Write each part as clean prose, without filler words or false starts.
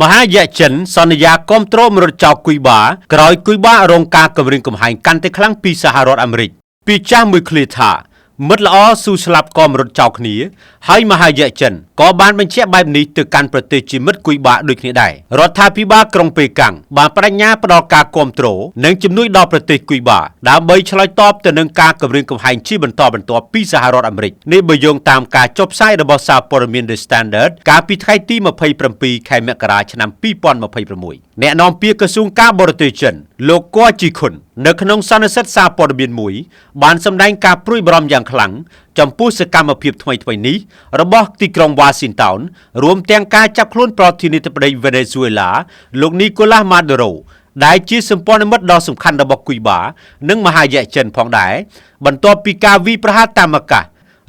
មហាយក្សចិនសន្យាគ្រប់គ្រងមរុតចោលគុយបាក្រោយគុយបារងការគំរាមកំហែងកាន់តែខ្លាំងពីសហរដ្ឋអាមេរិកពីចាស់មួយឃ្លាថាមិត្តល្អស៊ូស្លាប់ក៏មរុតចោលគ្នាហើយមហាយក្សចិនក៏បានបញ្ជាក់បែបនេះទៅកាន់ប្រទេសជាមិត្តគុយបាដូចគ្នាដែររដ្ឋាភិបាលក្រុងប៉េកាំងបានបដិញ្ញាផ្ដល់ការគ្រប់គ្រងនិងជំនួយដល់ប្រទេសគុយបាដើម្បីឆ្លើយតបទៅនឹងការគំរាមកំហែងជាបន្តបន្ទាប់ពីសហរដ្ឋអាមេរិកនេះបើយោងតាមការចុះផ្សាយរបស់សារព័ត៌មាន The Standard កាលពីថ្ងៃទី27ខែមករាឆ្នាំ2026អ្នកនាំពាក្យក្រសួងការបរទេសចិនលោកកួជីខុននៅក្នុងសន្និសីទសារព័ត៌មានមួយបានសម្ដែងការព្រួយបារម្ភយ៉ាងខ្លាំងចំពោះសកម្មភាពថ្មីៗនេះរបស់ទីក្រុងវ៉ាស៊ីនតោនរួមទាំងការចាប់ខ្លួនប្រធានាធិបតីវេណេស៊ុយអេឡាលោកនីកូឡាស់ម៉ាឌូរ៉ូដែលជាសម្ព័ន្ធមិត្តដ៏សំខាន់របស់គុយបានិងមហាយក្សចិនផងដែរបន្ទាប់ពីការវាយប្រហារតាមអាកាស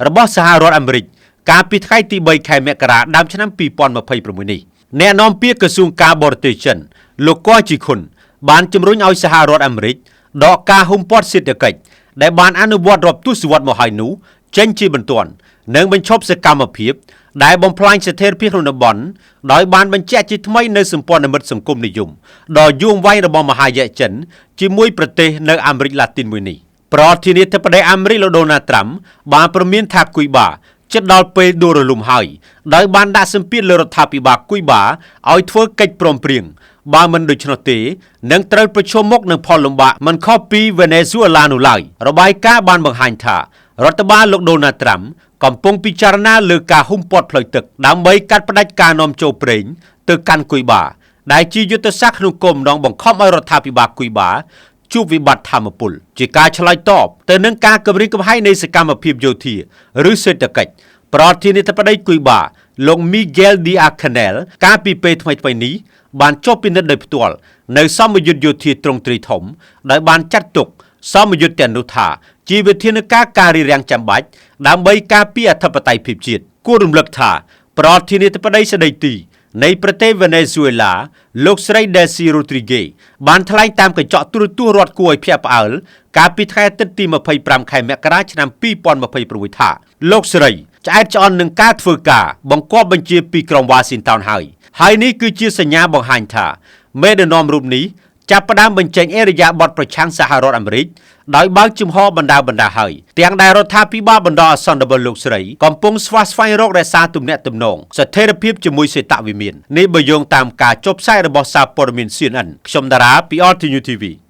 របស់សហរដ្ឋអាមេរិកកាលពីថ្ងៃទី3ខែមករាដើមឆ្នាំ2026នេះអ្នកនាំពាក្យក្រសួងការបរទេសចិនលោកកជីខុនបានជំរុញឲ្យសហរដ្ឋអាមេរិកដកការហ៊ុំព័ទ្ធសេដ្ឋកិច្ចដែលបានអនុវត្តរាប់ទសវត្សរ៍មកហើយនោះចេញជាបន្ទាន់និងបញ្ឈប់សកម្មភាពដែលបំផ្លាញស្ថិរភាពក្នុងតំបន់ដោយបានបញ្ជាក់ជាថ្មីនៅសម្ព័ន្ធមិត្តសង្គមនិយមដ៏យូរអង្វែងរបស់មហាយក្សចិនជាមួយប្រទេសនៅអាមេរិកឡាទីនមួយនេះប្រធានាធិបតីអាមេរិកលោកដូណាល់ត្រាំបានព្រមានថាគុយបាជិតដល់ពេលដួលរលំហើយដោយបានដាក់សម្ពាធលើរដ្ឋាភិបាលគុយបាឲ្យធ្វើកិច្ចព្រមព្រៀងបើមិនដូច្នោះទេនឹងត្រូវប្រឈមមុខនឹងផលលំបាកមិនខុសពីវេណេស៊ុយអេឡានោះឡើយរបាយការណ៍បានបង្ហាញថារដ្ឋបាលលោកដូណាល់ត្រាំកំពុងពិចារណាលើការហ៊ុំព័ទ្ធផ្លូវទឹកដើម្បីកាត់ផ្តាច់ការនាំចូលប្រេងទៅកាន់គុយបាដែលជាយុទ្ធសាស្ត្រក្នុងគោលបំណងបង្ខំឲ្យរដ្ឋាភិបាលគុយបាជួបវិបត្តិធម្មពលជាការឆ្លើយតបទៅនឹងការគម្រាមកំហែងនៃសកម្មភាពយោធាឬសេដ្ឋកិច្ចប្រធានាធិបតីគុយបាលោកមីហ្គេលឌីអាខាណែលកាលពីពេលថ្មីៗនេះបានចុះពិនិត្យដោយផ្ទាល់នៅសមយុទ្ធយោធាទ្រង់ទ្រីធំដោយបានចាត់ទុកសមយុទ្ធទាំងនោះថាជាវិធានការការរារាំងចាំបាច់ដើម្បីការពារអធិបតេយ្យភាពជាតិគួររំលឹកថាប្រធានាធិបតីស្ដីទីនៃប្រទេសវេណេស៊ុយអេឡាលោកស្រីដេស៊ីរូទ្រីហ្គេបានថ្លែងតាមកញ្ចក់ទូរទស្សន៍រដ្ឋគួរឲ្យភ្ញាក់ផ្អើលកាលពីថ្ងៃអាទិត្យទី25ខែមករាឆ្នាំ2026ថាលោកស្រីឆ្អែតឆ្អន់នឹងការធ្វើការបង្គាប់បញ្ជាពីក្រុងវ៉ាស៊ីនតោនហើយហើយនេះគឺជាសញ្ញាបង្ហាញថាមេដឹកនាំរូបនេះចាប់ផ្ដើមបញ្ចេញអរិយាប័ត្រប្រឆាំងសហរដ្ឋអាមេរិកដោយបើកជំហរបណ្ដាបណ្ដាហើយទាំងដែលរដ្ឋាភិបាលបណ្ដោះអាសន្នរបស់លោកស្រីកំពុងស្វះស្វែងរករក្សាទំនាក់ទំនងស្ថិរភាពជាមួយសេតវិមាននេះបើយោងតាមការចុះផ្សាយរបស់សារព័ត៌មាន CNN ខ្ញុំតារាពី RTU TV។